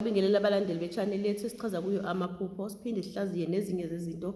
Sibingelele abalandeli be-channel yethu esichaza kuyo amaphupho, siphinde sihlaziye nezinye zezinto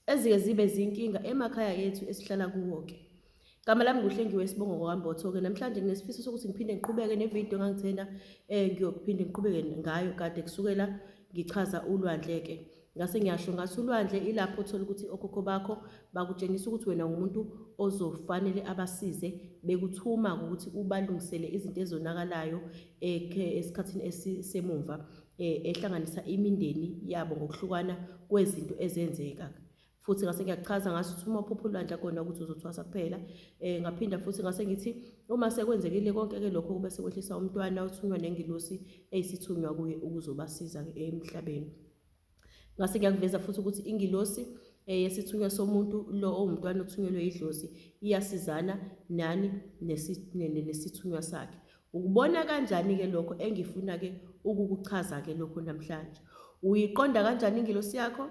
ezike zibe zinkinga emakhaya ethu esihlala kuwo-ke. Gama lami nguHlengiwe Sibongo kwaMbotho-ke. Namhlanje nginesifiso sokuthi ngiphinde ngiqhubeke nevidiyo engangithena ngiyophinde ngiqhubeke ngayo kade kusukela ngichaza ulwandle-ke. Ngase ngiyasho ngathi ulwandle ilapho uthola ukuthi okhokho bakho bakutshengisa ukuthi wena ngumuntu ozofanele abasize bekuthuma ukuthi ubalungisele izinto ezonakalayo esikhathini esisemumva ehlanganisa imindeni yabo ngokuhlukana kwezinto ezenzeka. Futhi ngase ngiyakuchaza ngathi ukuthi uma uphupha ulwandle akona ukuthi uzothwasa kuphela. Ngaphinda futhi ngase ngithi uma sekwenzekile konke-ke lokho kube sekwehlisa umntwana othunywa nengilosi eyisithunywa kuye ukuzobasiza-ke emhlabeni. Ngase ngiyakuveza futhi ukuthi ingilosi yesithunywa somuntu lo owumntwana othunyelwe idlozi iyasizana nani nesithunywa sakhe. Ukubona kanjani-ke lokho engifuna-ke ukukuchaza-ke lokho namhlanje? Uyiqonda kanjani ingilosi yakho?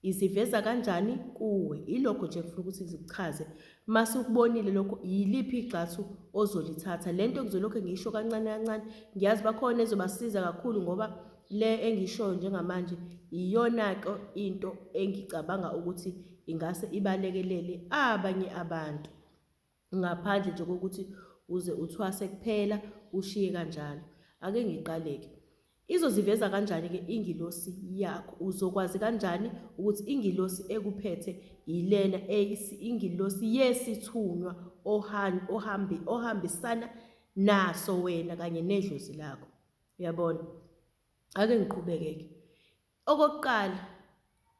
Iziveza kanjani kuwe? Ilokho nje ngifuna ukuthi ngikuchaze. Mase ukubonile lokho, yiliphi igxathu ozolithatha? Le nto ngizolokhu ngisho kancane kancane, ngiyazi bakhona ezobasiza kakhulu ngoba le engishoyo njengamanje iyona-ke into engicabanga ukuthi ingase ibalekelele abanye abantu. Ngaphandle nje kokuthi uze uthwase kuphela ushiye kanjalo. Ake ngiqale-ke. Izoziveza kanjani-ke ingilosi yakho? Uzokwazi kanjani ukuthi ingilosi ekuphethe yilena ingilosi yesithunywa ohambisana naso wena kanye nedlozi lakho? Uyabona? Ake ngiqhubeke-ke. Okokuqala,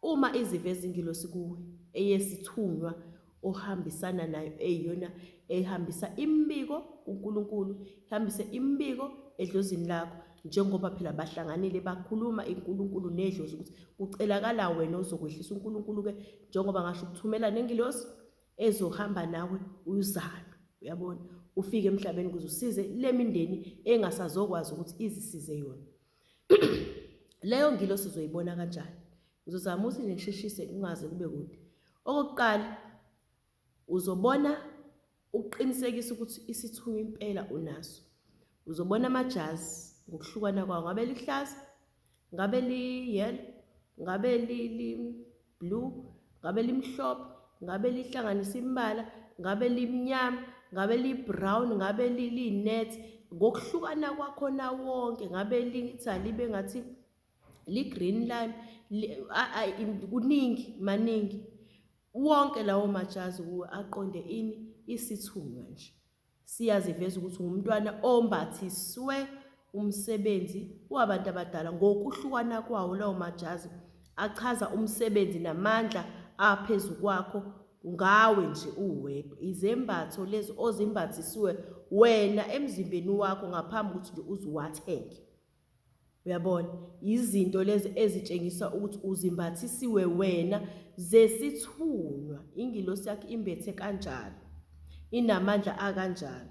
uma iziveza ingilosi kuwe eyesithunywa ohambisana nayo eyiyona ehambisa imibiko kuNkulunkulu, ihambise imibiko edlozini lakho njengoba phela bahlanganile bakhuluma iNkulunkulu nedlozi ukuthi kucelakala wena ozokwehlisa uNkulunkulu-ke njengoba ngasho ukuthumela nengilosi ezohamba nawe uyuzalwe uyabona ufike emhlabeni ukuze usize le mindeni engasazokwazi ukuthi izisize yona. Leyo ngilosi uzoyibona kanjani? Ngizozama ukuthi nje ngisheshise kungaze kube kude. Okokuqala uzobona ukuqinisekisa ukuthi isithunywa impela unaso. Uzobona amajazi ngokuhlukana kwawo, ngabe lihlaza, ngabe li-yellow, ngabe li-blue, ngabe limhlophe, ngabe lihlanganisa imibala, ngabe limnyama, ngabe li-brown, ngabe li-net, ngokuhlukana kwakhona wonke, ngabe lithi alibe ngathi li-green lime, kuningi, maningi. Wonke lawo majazi kuwe aqonde ini? Isithunywa nje. Siyaziveza ukuthi ungumntwana ombathiswe umsebenzi wabantu abadala ngokuhlukana kwawo lawo majazi achaza umsebenzi namandla aphezu kwakho ngawe nje uwedwa. Izembatho lezi ozimbathisiwe wena emzimbeni wakho ngaphambi kokuthi nje uze uwathenge. Uyabona? Izinto lezi ezitshengisa ukuthi uzimbathisiwe wena zesithunywa. Ingilosi yakhe imbethe kanjalo. Inamandla akanjalo.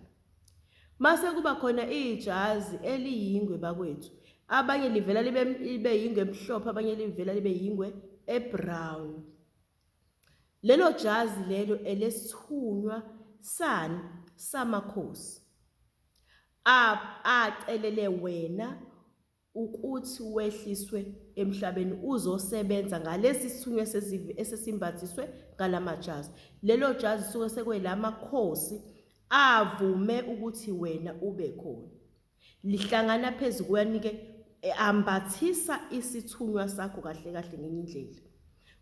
Mase kuba khona ijazi eliyingwe bakwethu. Abanye livela libe libe yingwe emhlophe, abanye livela libe yingwe ebrown. Lelo jazi lelo elesithunywa sani samakhosi. Acelele wena ukuthi wehliswe emhlabeni uzosebenza ngalesi sithunywa esesimbathiswe ngalamajazi. Lelo jazi suke sekwelamakhosi avume ukuthi wena ube khona. Lihlangana phezu kwanike ambathisa isithunywa sakho kahle kahle ngenye indlela.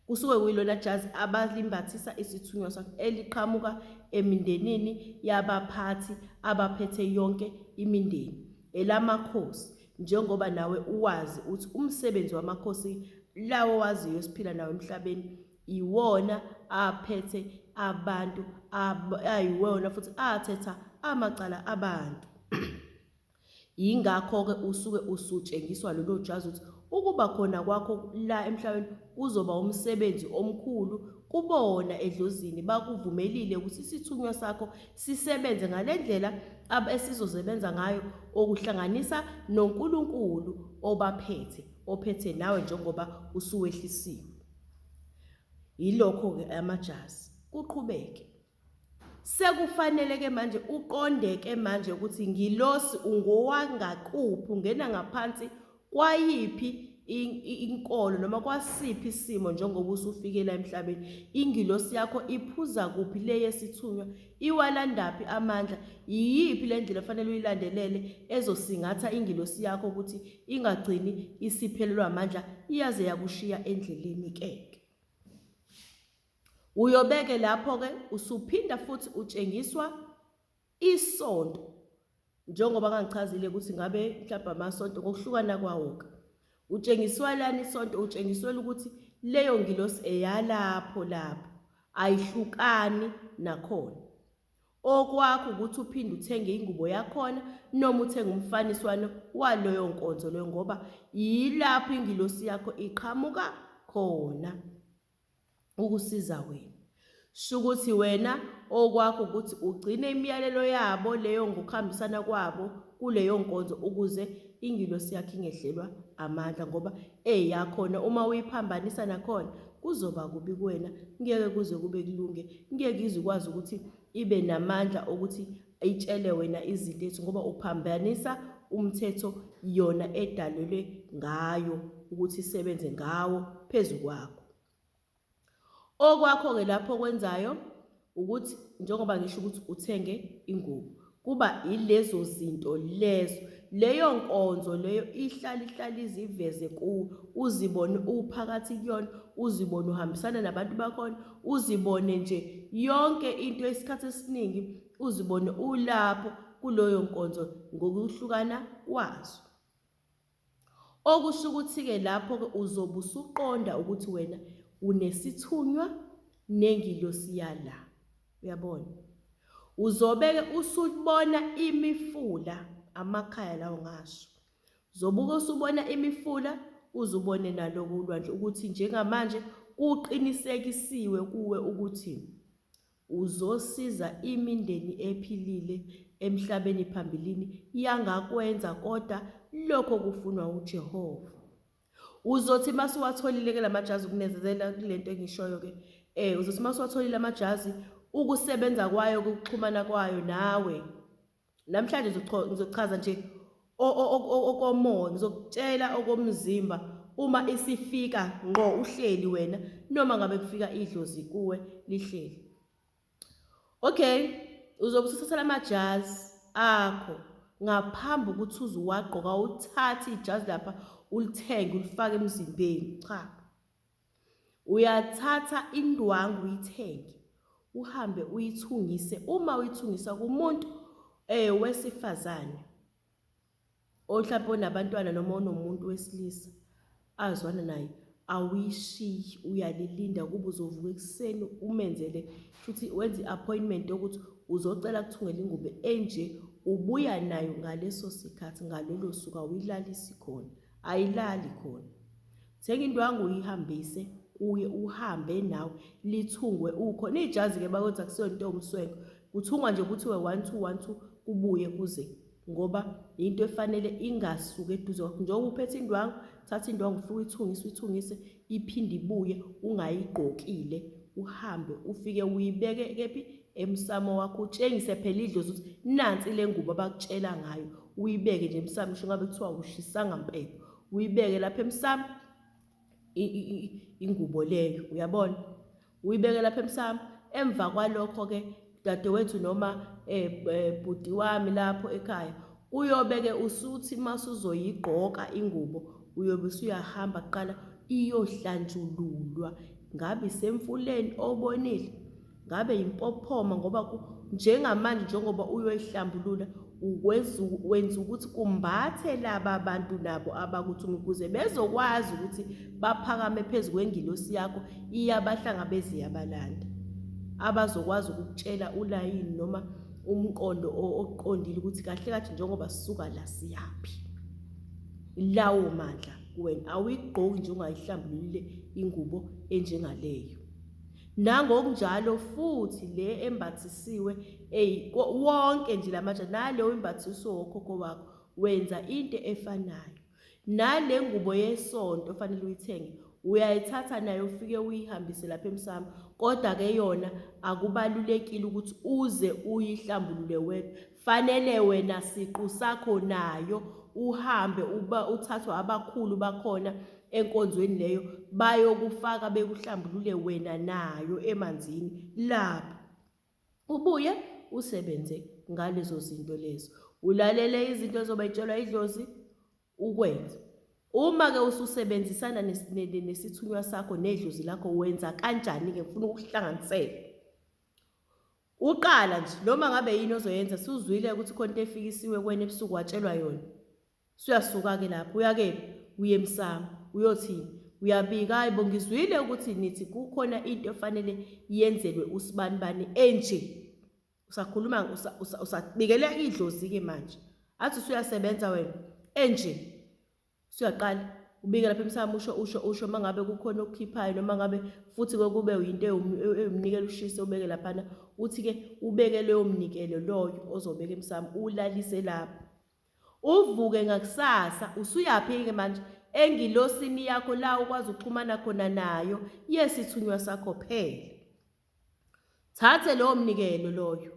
Kusuke kuyilona jazi abalimbathisa isithunywa sakho eliqhamuka emindenini yabaphathi abaphethe yonke imindeni, elamakhosi, njengoba nawe uwazi uthi umsebenzi wamakhosi lawo owaziyo esiphila nawo emhlabeni iwona aphethe abantu ayiwona futhi athetha amacala abantu. Yingakho-ke usuke usutshengiswa lolo jazi ukuthi ukuba khona kwakho la emhlabeni kuzoba umsebenzi omkhulu kubona edlozini bakuvumelile ukuthi isithunywa sakho sisebenze ngale ndlela esizosebenza ngayo okuhlanganisa noNkulunkulu obaphethe ophethe nawe njengoba usuwehlisiwe. Yilokho-ke amajazi kuqhubeke. Sekufanele ke manje uqonde ke manje ukuthi ngilosi ungowangakuphi ungena ngaphansi Kwayiphi inkolo noma kwasiphi isimo njengoba usufikela emhlabeni ingilosi yakho iphuza kuphi le yesithunywa iwalandaphi amandla yiyiphi le ndlela ofanele uyilandelele ezosingatha ingilosi yakho ukuthi ingagcini isiphelelwa amandla iyaze yakushiya endleleni ke uyobeke lapho-ke usuphinda futhi utshengiswa isonto njengoba ngangichazile ukuthi ngabe mhlawumbe amasonto ngokuhlukana kwawo-ke utshengiswa lani isonto utshengiswela ukuthi leyo ngilosi eyalapho lapho ayihlukani nakhona okwakho ukuthi uphinde uthenge ingubo yakhona noma uthenge umfaniswano waleyo nkonzo leyo ngoba yilapho ingilosi yakho iqhamuka khona ukusiza wena. Shukuthi wena okwakho ukuthi ugcine imiyalelo yabo leyo ngokuhambisana kwabo kuleyo nkonzo ukuze ingilosi yakho ingehlelwa amandla ngoba eyakhona uma uyiphambanisa nakhona kuzoba kubi kuwena ngeke kuze kube kulunge ngeke ize ukwazi ukuthi ibe namandla okuthi itshele wena izinto ethi ngoba uphambanisa umthetho yona edalelwe ngayo ukuthi isebenze ngawo phezu kwakho. Okwakho-ke lapho okwenzayo ukuthi njengoba ngisho ukuthi uthenge ingubo kuba ilezo zinto lezo leyo nkonzo leyo ihlala ihlala iziveze kuwe uzibone uphakathi kuyona uzibone uhambisana nabantu bakhona uzibone nje yonke into isikhathi esiningi uzibone ulapho kuloyo nkonzo ngokuhlukana kwazo. Okusho ukuthi-ke lapho-ke uzobe usuqonda ukuthi wena unesithunywa nengilosi yala. Uyabona? Uzobe-ke usubona imifula, amakhaya lawo ngasho. Uzobuke usubona imifula, uzubone naloko ulwandle ukuthi njengamanje kuqinisekisiwe kuwe ukuthi Uzosiza imindeni ephilile emhlabeni phambilini yangakwenza koda lokho kufunwa uJehova. Uzothi masuwatholile ke lamajazi ukunezezela kulento engishoyo ke eh uzothi masuwatholile amajazi ukusebenza kwayo ukuxhumana kwayo nawe Namhlanje ngizochaza nje okomoya, ngizokutshela okomzimba uma isifika ngqo uhleli wena noma ngabe kufika idlozi kuwe lihleli. Okay, uzobe usuthatha lamajazi akho ngaphambi ukuthi uze uwagqoka uthathe ijazi lapha ulithenge ulifake emzimbeni. Cha. Uyathatha indwangu uyithenge uhambe uyithungise uma uyithungisa kumuntu eh wesifazane ohlapho onabantwana noma onomuntu wesilisa azwana naye awuyishiyi uyalilinda kuba uzovuka ekuseni umenzele futhi wenze i-appointment yokuthi uzocela kuthungela ingubo enje ubuya nayo ngaleso sikhathi ngalolo suku awuyilalisi khona ayilali khona Thenga indwangu uyihambise kuye uhambe nawe lithungwe ukhona ijazi ke bakwethu akusiyona into ewumswenko kuthungwa nje kuthiwe 1 2 1 2 kubuye kuze ngoba into efanele ingasuki eduze kwakho njengoba uphethe indwangu thatha indwangu ufike uyithungise uyithungise iphinde ibuye ungayigqokile uhambe ufike uyibeke kephi emsamo wakho utshengise phela idlozi ukuthi nansi le ngubo abakutshela ngayo uyibeke nje emsamo ngisho ngabe kuthiwa ushisanga mpepho uyibeke lapha emsamo ingubo leyo uyabona uyibeke lapha emsamo emva kwalokho ke dadewethu noma eh, eh, bhuti wami lapho ekhaya uyobe ke usuthi masuzoyigqoka ingubo uyobe usuyahamba kuqala iyohlanjululwa ngabe isemfuleni obonile ngabe yimpophoma ngoba njengamanje njengoba uyoyihlambulula wenza ukuthi kumbathe laba bantu nabo abakuthuma ukuze bezokwazi ukuthi baphakame phezu kwengilosi yakho iyabahlangabeza iyabalanda abazokwazi ukukutshela ulayini noma umqondo oqondile ukuthi kahle kahle njengoba sisuka la siyaphi lawo mandla kuwena awuyigqoki nje ungayihlambululile ingubo enjengaleyo Nangokunjalo futhi le embathisiwe ey wonke nje lamatshe nale oyimbathiswe wokhokho wakho wenza into efanayo. Nale ngubo yesonto ofanele uyithenge uyayithatha nayo ufike uyihambise lapha emsamo kodwa ke yona akubalulekile ukuthi uze uyihlambulule wedwa fanele wena siqu sakho nayo uhambe uba uthathwa abakhulu bakhona enkonzweni leyo bayokufaka bekuhlambulule wena nayo emanzini lapho ubuye usebenze ngalezo zinto lezo ulalele izinto ezobayitshelwa idlozi ukwenze uma-ke ususebenzisana nesithunywa sakho nedlozi lakho wenza kanjani-ke ngifuna ukuhlanganisela Uqala nje noma ngabe yini ozoyenza suzwile ukuthi khona into efikisiwe kuwena ebusuku watshelwa yona. Suyasuka-ke lapho uyakephi? Uye emsamo. Uyothini? Uyabika hayi bo ngizwile ukuthi nithi kukhona into efanele yenzelwe usibanibani enje. Usakhuluma usabikela idlozi-ke manje. Athi usuyasebenza wena enje. Suyaqala ubike lapha emsamo usho usho usho uma ngabe kukhona okukhiphayo noma ngabe futhi kokube yinto ewumnikelo ushise ubeke laphana uthi-ke ubeke leyo mnikelo loyo ozobeka emsamo ulalise lapho uvuke ngakusasa usuyaphi-ke manje engilosini yakho la ukwazi ukuxhumana khona nayo yesithunywa sakho phela thathe lowo mnikelo loyo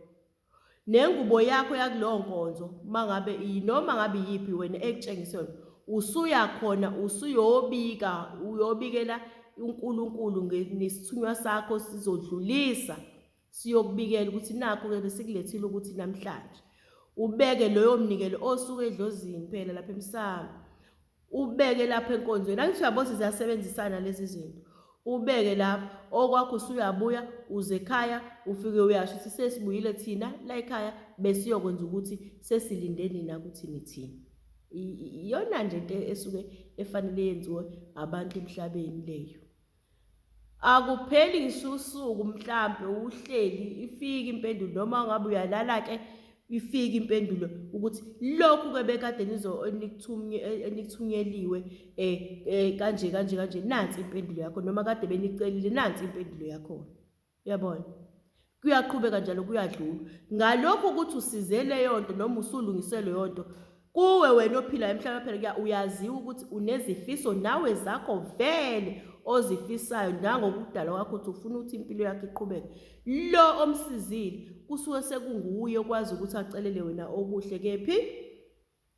Nengubo yakho yakulowo nkonzo mangabe noma ngabe iyiphi wena ekutshengise yona usuya khona usuyobika uyobikela uNkulunkulu nesithunywa sakho sizodlulisa siyokubikela ukuthi nakho ke besikulethile ukuthi namhlanje ubeke loyo mnikelo osuke edlozini phela lapha emsamo ubeke lapha enkonzweni angithi uyabona ziyasebenzisana lezi zinto ubeke lapha okwakho usuyabuya uze ekhaya ufike uyasho ukuthi sesibuyile thina la ekhaya besiyokwenza ukuthi sesilinde nina ukuthi nithini iyona nje into esuke efanele yenziwe abantu emhlabeni leyo Akupheli ngisho usuku mhlampe uhleli ifike impendulo noma ngabe uyalala ke ifike impendulo ukuthi lokhu ke bekade nizo enikuthunyeliwe eh, eh kanje kanje kanje nansi impendulo yakho noma kade benicelile nansi impendulo yakhona. Uyabona? Kuyaqhubeka njalo kuyadlula. Ngalokho ukuthi usize leyo nto noma usulungise leyo nto, kuwe wena ophilayo emhlabeni phela kuya uyaziwa ukuthi unezifiso nawe zakho vele ozifisayo nangokudalwa kwakho ukuthi ufuna ukuthi impilo yakho iqhubeke. Lo omsizile kusuke sekunguye okwazi ukuthi acelele wena okuhle kephi?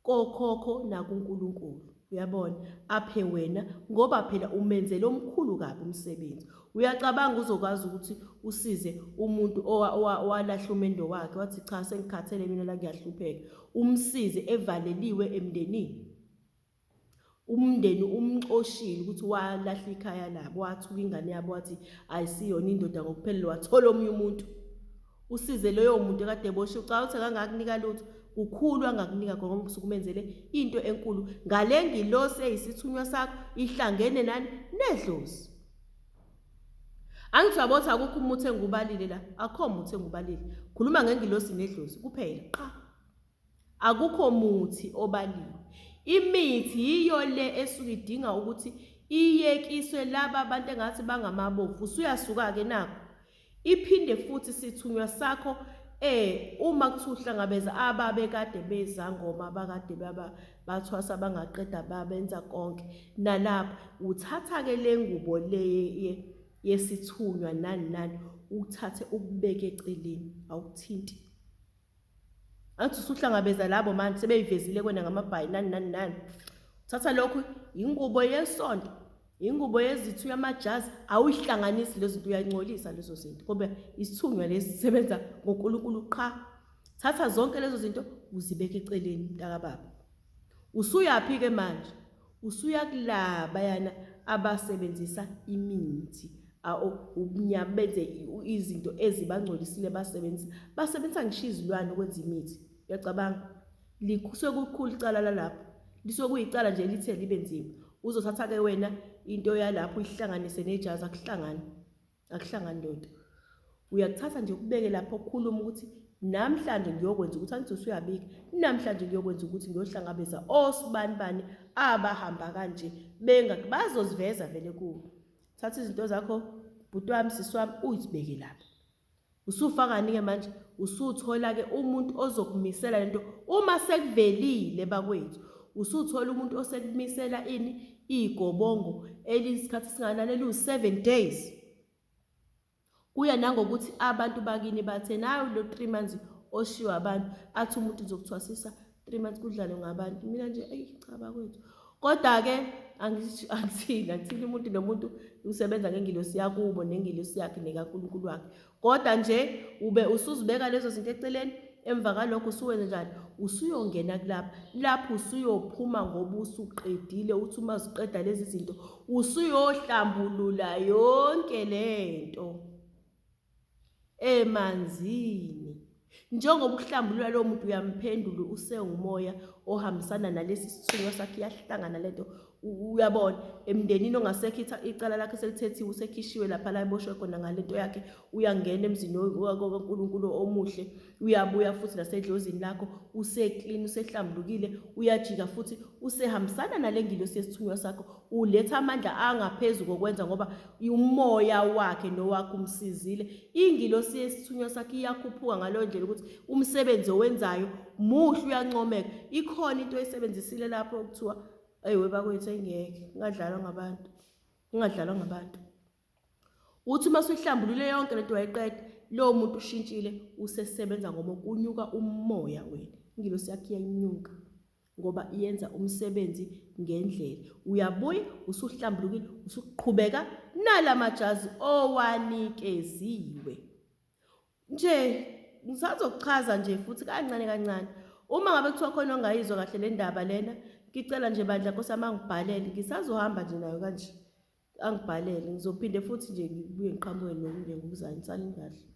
kokhokho nakuNkulunkulu. Uyabona? Aphe wena ngoba phela umenzele omkhulu kabi umsebenzi. Uyacabanga uzokwazi ukuthi usize umuntu owalahla umendo wakhe wathi cha sengikhathele mina la ngiyahlupheka. Umsize evaleliwe emndenini. Umndeni umxoshile ukuthi walahla ikhaya labo, wathuka ingane yabo wathi ayisiyona indoda ngokuphelele wathola omunye umuntu. Usize loyo muntu ekade eboshiwe ucabanga ukuthi akangakunika lutho kukhulu angakunika khona ngoba usuke umenzele into enkulu ngale ngilosi eyisithunywa sakho ihlangene nani nedlozi. Angithi uyabona ukuthi akukho umuthi engiwubalile la, akukho muthi engiwubalile. Khuluma ngengilosi nedlozi kuphela qha. Akukho muthi obaliwe. Imithi yiyo le esuke idinga ukuthi iyekiswe laba abantu engathi bangamabovu. Usuyasuka-ke nakho. Iphinde futhi sithunywa sakho eh uma kuthiwa uhlangabeza ababekade bezangoma abakade baba bathwasa bangaqeda babenza konke nalapho uthatha-ke le ngubo le yesithunywa nani nani ukuthathe ukubeke eceleni awukuthinti. Angithi usuhlangabeza labo manje sebeyivezile kwena ngamabhayi nani nani nani. Thatha lokhu ingubo yesonto, ingubo yezithu yamajazi awuyihlanganisi lezo zinto uyangcolisa lezo zinto ngoba isithunywa lesi sisebenza ngoNkulunkulu qha. Thatha zonke lezo zinto uzibeke eceleni mntakababa. Usuyaphi ke manje? Usuya kulabayana abasebenzisa imithi ubunyama benze izinto ezibangcolisile basebenzisa basebenzisa ngisho izilwane ukwenza imithi uyacabanga lisuke kukhulu icala lalapho lisuke kuyicala nje lithe libe nzima uzothatha-ke wena into yalapho uyihlanganise nejazi akuhlangani Akuhlangani leyo nto. Uyakuthatha nje ukubeke lapho ukhuluma ukuthi namhlanje ngiyokwenza ukuthi angithi usuyabika namhlanje ngiyokwenza ukuthi ngiyohlangabeza osibani bani abahamba kanje benga bazoziveza vele kuwe. Thatha izinto zakho bhuti wami sisi wami uyizibeke lapha. Usufakani-ke manje? Usuthola-ke umuntu ozokumisela lento uma sekuvelile bakwethu. Usuthola umuntu osekumisela ini igobongo eliyisikhathi esingakanani eliwu-seven days. Kuya nangokuthi abantu bakini batheni, hayi lo 3 months oshiwa abantu athi umuntu uzokuthwasisa 3 months kudlalwe ngabantu. Mina nje, eyi cha bakwethu, kodwa-ke angithini, angithini, umuntu nomuntu usebenza ngengilosi yakubo nengilosi yakhe nekaNkulunkulu wakhe. Kodwa nje ube usuzibeka lezo zinto eceleni. Emva kalokho usuwenze njani? Usuyongena kulapha, lapho usuyophuma ngoba usuqedile. Uthi uma usuqeda lezi zinto, usuyohlambulula yonke lento emanzini. Njengoba ukuhlambulula lowo muntu, uyamphendula, usengumoya ohambisana nalesi sithunywa sakhe, iyahlangana lento. Uyabona, emndenini ongasekho, icala lakhe selithethiwe, usekhishiwe lapha la eboshwe khona ngalento yakhe, uyangena emzini kaNkulunkulu omuhle, uyabuya futhi nasedlozini lakho, use-clean, usehlambulukile, uyajika futhi usehambisana nale ngilosi yesithunywa sakho, uletha amandla angaphezu kokwenza ngoba umoya wakhe nowakho umsizile. Ingilosi yesithunywa sakhe iyakhuphuka ngaleyo ndlela ukuthi umsebenzi owenzayo muhle, uyancomeka. Ikhona into oyisebenzisile lapho okuthiwa, eyi bakwethu, engeke kungadlalwa ngabantu, kungadlalwa ngabantu. Uthi uma usuyihlambulule yonke lento wayiqeda, lowo muntu ushintshile, usesebenza ngoba kunyuka umoya wena, ingilosi yakhe iyanyuka ngoba iyenza umsebenzi ngendlela. Uyabuya usuhlambulukile, usuqhubeka nalamajazi owanikeziwe. Nje ngisazokuchaza nje futhi kancane kancane. Uma ngabe kuthiwa khona ongayizwa kahle le ndaba lena, ngicela nje bandla nkosi yami angibhalele, ngisazohamba nje nayo kanje, angibhalele, ngizophinde futhi nje ngibuye ngiqhamuke nokunye ngokuzayo. Nisaleni kahle.